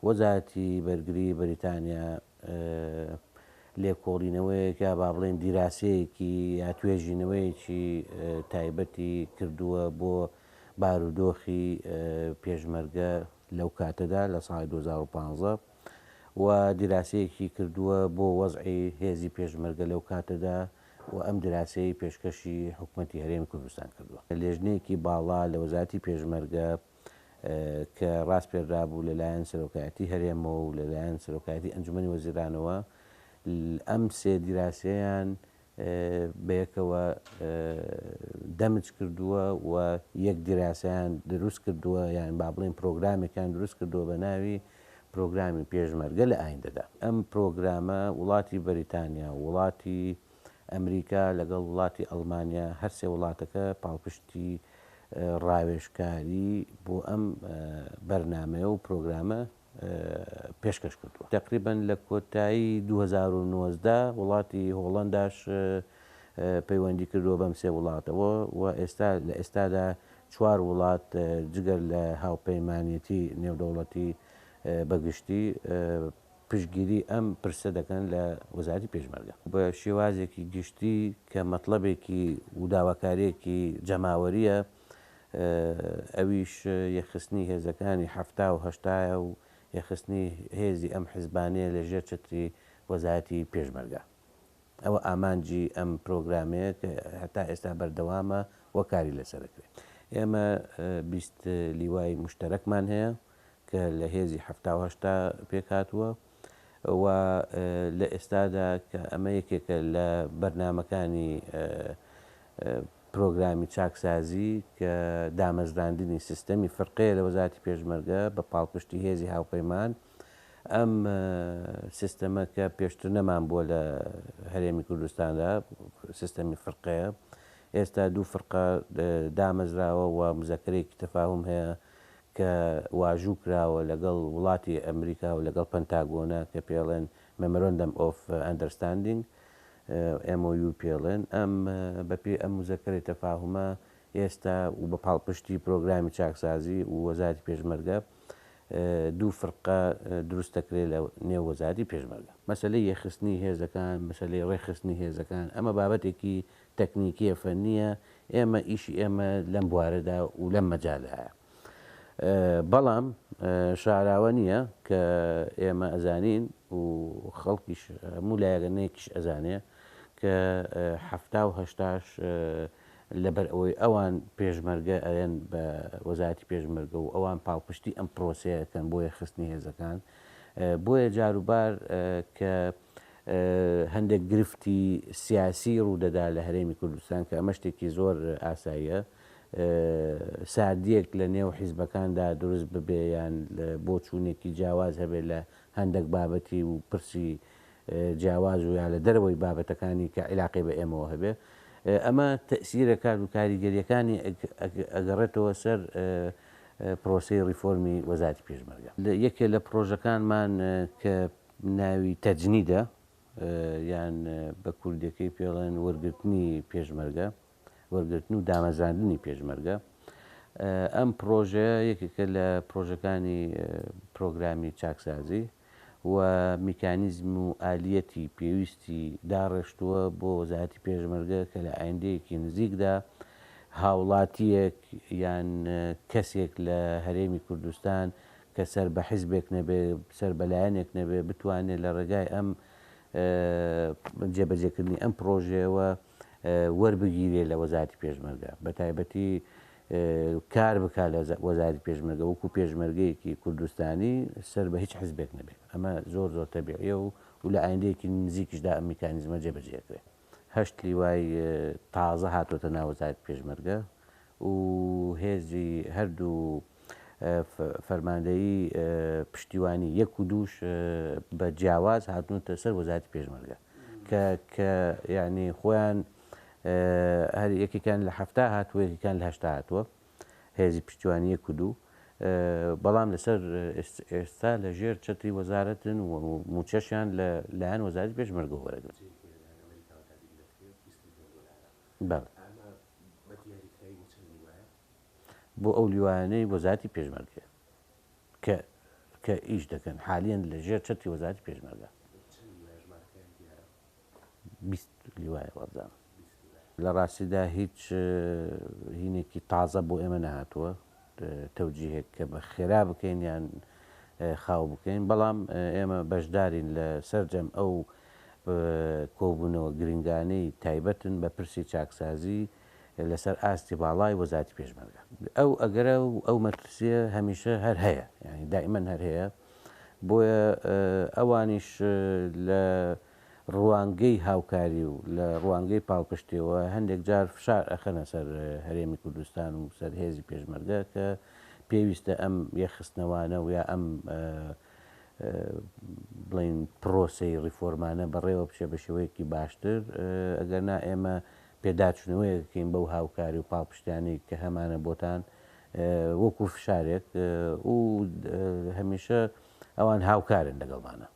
وەزارەتی بەرگری بەریتانیا لێکۆڵینەوەیەک یا با بڵێین دیراسەیەکی یا توێژینەوەیەکی تایبەتی کردووە بۆ بارودۆخی پێشمەرگە لەو کاتەدا لە ساڵی 2015 و دیراسەیەکی کردووە بۆ وەزعی هێزی پێشمەرگە لەو کاتەدا و ئەم دیراسەیەی پێشکەشی حکومەتی هەرێمی کوردستان کردووە. لێژنەیەکی باڵا لە وەزارەتی پێشمەرگە کە ڕاسپێردرابوو لەلایەن سەرۆکایەتی هەرێمەوە و لەلایەن سەرۆکایەتی ئەنجومەنی وەزیرانەوە ئەم سێ دیراسەیان بەیەکەوە دەمج کردووە و یەک دیراسەیان دروست کردووە یان با بڵێین پرۆگرامێکیان دروست کردووە بە ناوی پرۆگرامی پێشمەرگە لە ئایندەدا. ئەم پرۆگرامە وڵاتی بەریتانیا و وڵاتی ئەمریکا لەگەڵ وڵاتی ئەڵمانیا هەرسێ وڵاتەکە پاڵپشتی ڕاوێژکاری بۆ ئەم بەرنامەیە و پرۆگرامە پێشکەش کردووە. تەقریبەن لە کۆتایی 2019 وڵاتی هۆڵەنداش پەیوەندی کردووە بەم سێ وڵاتەوە و ئێستا لە ئێستادا چوار وڵات جگەر لە هاوپەیمانێتی نێودەوڵەتی بە گشتی پشتگیری ئەم پرسە دەکەن لە وەزارەتی پێشمەرگە. بە شێوازێکی گشتی کە مەتڵەبێکی و داواکارییەکی جەماوەرییە، ئەویش یەکخستنی هێزەکانی 70 و هەشتایە و یەکخستنی هێزی ئەم حزبانەیە لە ژێر چەتری وەزارەتی پێشمەرگە. ئەوە ئامانجی ئەم پرۆگرامەیە کە هەتا ئێستا بەردەوامە و کاری لەسەر دەکرێت. ئێمە 20 لیوای موشتەرەکمان هەیە کە لە هێزی 70 و 80 پێکهاتووە و لە ئێستادا کە ئەمە یەکێکە لە بەرنامەکانی پرۆگرامی چاکسازی کە دامەزراندنی سیستەمی فرقەیە لە وەزارەتی پێشمەرگە بە پاڵپشتی هێزی هاوپەیمان ئەم سیستەمە کە پێشتر نەمان بووە لە هەرێمی کوردستاندا سیستەمی فرقەیە ئێستا دوو فرقە دامەزراوە و مزەکەرێکی تەفاهم هەیە کە واژوو کراوە لەگەڵ وڵاتی ئەمریکا و لەگەڵ پەنتاگۆنا کە پێڵێن Memorandum of Understanding MOU پێڵێن ئەم بەپێی ئەم مزەکەرەی تەفاهمە ئێستا و بە پاڵپشتی پرۆگرامی چاکسازی و وەزارەتی پێشمەرگە دوو فرقە دروست دەکرێت لە نێو وەزارەتی پێشمەرگە. مەسەلەی یەکخستنی هێزەکان، مەسەلەی ڕێکخستنی هێزەکان، ئەمە بابەتێکی تەکنیکییە، فەنییە، ئێمە ئیشی ئێمە لەم بوارەدا و لەم مەجالایە. بەڵام شاراوە نییە کە ئێمە ئەزانین و خەڵکیش هەموو لایەنێکیش ئەزانێ کە 70 و هەشتاش لەبەر ئەوەی ئەوان پێشمەرگە ئەرێن بە وەزارەتی پێشمەرگە و ئەوان پاڵپشتی ئەم پرۆسەیە ئەکەن بۆ یەکخستنی هێزەکان بۆیە جاروبار کە هەندێک گرفتی سیاسی ڕوودەدا لە هەرێمی کوردستان کە ئەمە شتێکی زۆر ئاساییە ساردیەک لە نێو حیزبەکاندا دروست ببێ یان بۆچوونێکی جیاواز هەبێ لە هەندێک بابەتی و پرسی جیاواز و یا لە دەرەوەی بابەتەکانی کە عیلاقەی بە ئێمەوە هەبێ ئەمە تەئسیرەکات و کاریگەریەکانی ئەگەڕێتەوە سەر پرۆسەی ڕیفۆرمی وەزارەتی پێشمەرگە. یەکێ لە پرۆژەکانمان کە ناوی تەجنیدە یان بە کوردیەکەی پێڵێن وەرگرتنی پێشمەرگە، وەرگرتن و دامەزراندنی پێشمەرگە، ئەم پرۆژەیە یەکێکە لە پرۆژەکانی پرۆگرامی چاکسازی و میکانیزم و ئالیەتی پێویستی داڕێشتووە بۆ وەزارەتی پێشمەرگە کە لە ئایندەیەکی نزیکدا هاوڵاتییەک یان کەسێک لە هەرێمی کوردستان کە سەر بە حیزبێک نەبێ، سەر بە لایەنێک نەبێ، بتوانێ لە ڕێگای ئەم جێبەجێکردنی ئەم پڕۆژەیەوە وەربگیرێ لە وەزارەتی پێشمەرگە، بە تایبەتی کار بکات لە وەزارەتی پێشمەرگە وەکو پێشمەرگەیەکی کوردستانی سەر بە هیچ حزبێک نەبێت. ئەمە زۆر زۆر تەبیعیە و و لە ئایندەیەکی نزیکیشدا ئەم میکانیزمە جێبەجێ ئەکرێت. هەشت لیوای تازە هاتۆتە ناو وەزارەتی پێشمەرگە و هێزی هەردوو فەرماندەیی پشتیوانی یەک و دووش بە جیاواز هاتوونەتە سەر وەزارەتی پێشمەرگە کە کە یعنی خۆیان هەر یەکێکیان لە 70 هاتووە یەکێکیان لە 80 هاتووە هێزی پشتیوانی یەک و دوو بەڵام لەسەر ئێستا لە ژێر چەتری وەزارەتن و موچەشیان لە لایەن وەزارەتی پێشمەرگەوە وەرەگرن. بەڵێ. بۆ ئەو لیوایانەی وەزارەتی پێشمەرگەیە کە. کە ئیش دەکەن حالیەن لە ژێر چەتری وەزارەتی پێشمەرگە. چەند لیوایە ژمارەکەیان دیارە؟ 20 لیوایە وابزانم. لە ڕاستیدا هیچ هینێکی تازە بۆ ئێمە نەهاتووە تەوجیهێک کە بە خێرا بکەین یان خاو بکەین، بەڵام ئێمە بەشدارین لە سەرجەم ئەو کۆبوونەوە گرنگانەی تایبەتن بە پرسی چاکسازی لەسەر ئاستی باڵای وەزارەتی پێشمەرگە. ئەو ئەگەرە و ئەو مەترسییە هەمیشە هەر هەیە، یانی دائیمەن هەر هەیە، بۆیە ئەوانیش لە ڕوانگەی هاوکاری و لە ڕوانگەی پاڵپشتیەوە هەندێک جار فشار ئەخەنە سەر هەرێمی کوردستان و سەر هێزی پێشمەرگە کە پێویستە ئەم یەکخستنەوانە و یا ئەم بڵێین پرۆسەی ڕیفۆرمانە بەڕێوە بچێ بە شێوەیەکی باشتر ئەگەر نا ئێمە پێداچوونەوەیەک ئەکەین بەو هاوکاری و پاڵپشتیانەی کە هەمانە بۆتان وەکو فشارێک و هەمیشە ئەوان هاوکارن لەگەڵمانە.